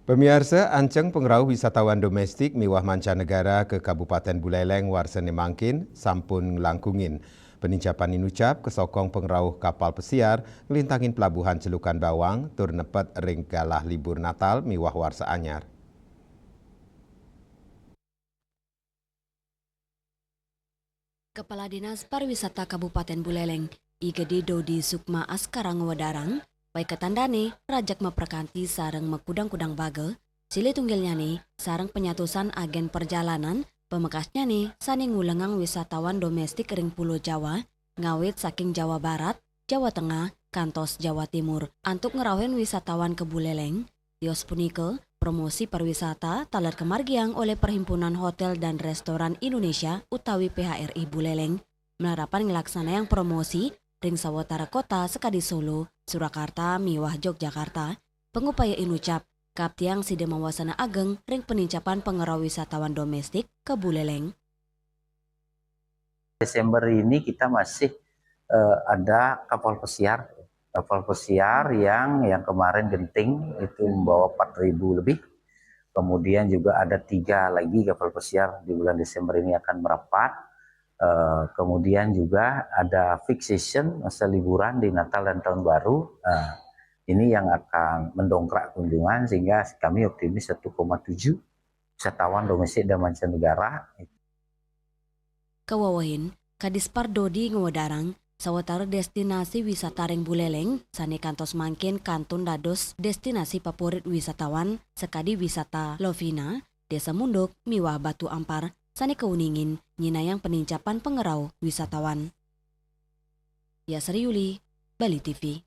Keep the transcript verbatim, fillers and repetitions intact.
Pamiarsa, anceng pangrauh wisatawan domestik miwah mancanegara ka Kabupaten Buleleng warsa né mangkin sampun nglangkungin. Panincapan inucap kasokong pangrauh kapal pesiar nglintangin pelabuhan Celukan Bawang tur nepet ring galah libur Natal miwah warsa anyar. Kepala Dinas Pariwisata Kabupaten Buleleng, I Gede Dodi Sukma Askara ngwedarang, paiketan dané rajeg maprakanti sareng makudang-kudang baga, silih tunggilnyané sareng panyatusan agén perjalanan, pamekasnyané sané ngulengang wisatawan domestik ring Pulo Jawa, ngawit saking Jawa Barat, Jawa Tengah, kantos Jawa Timur, antuk ngrauhin wisatawan ka Buleleng. Tios punika, promosi pariwisata taler kamargiang olih Perhimpunan Hotel dan Restoran Indonesia utawi P H R I Buleleng, malarapan nglaksanayang promosi ring sawatara kota sakadi Solo, Surakarta, miwah Yogyakarta. Pangupaya inucap kaaptiang sida mawasana ageng ring panincapan pangrauh wisatawan domestik ka Buleleng. Desember ini kita masih, eh, ada kapal pesiar. Kapal pesiar yang, yang kemarin Genting itu membawa empat ribu lebih. Kemudian juga ada tiga lagi kapal pesiar di bulan Desember ini akan merapat. Eh, kemudian juga ada peak season, masa liburan di Natal dan Tahun Baru. Nah, ini yang akan mendongkrak kunjungan sehingga kami optimis satu koma tujuh wisatawan domestik dan mancanegara. Kawewehin, Kadispar Dodi ngwedarang, sawatara destinasi wisata ring Buleleng sané kantos mangkin kantun dados destinasi favorit wisatawan, sakadi wisata Lovina, Desa Munduk, miwah Batu Ampar, sané kauningin nyinahang panincapan pangrauh wisatawan. Yasri Yuli, Bali T V.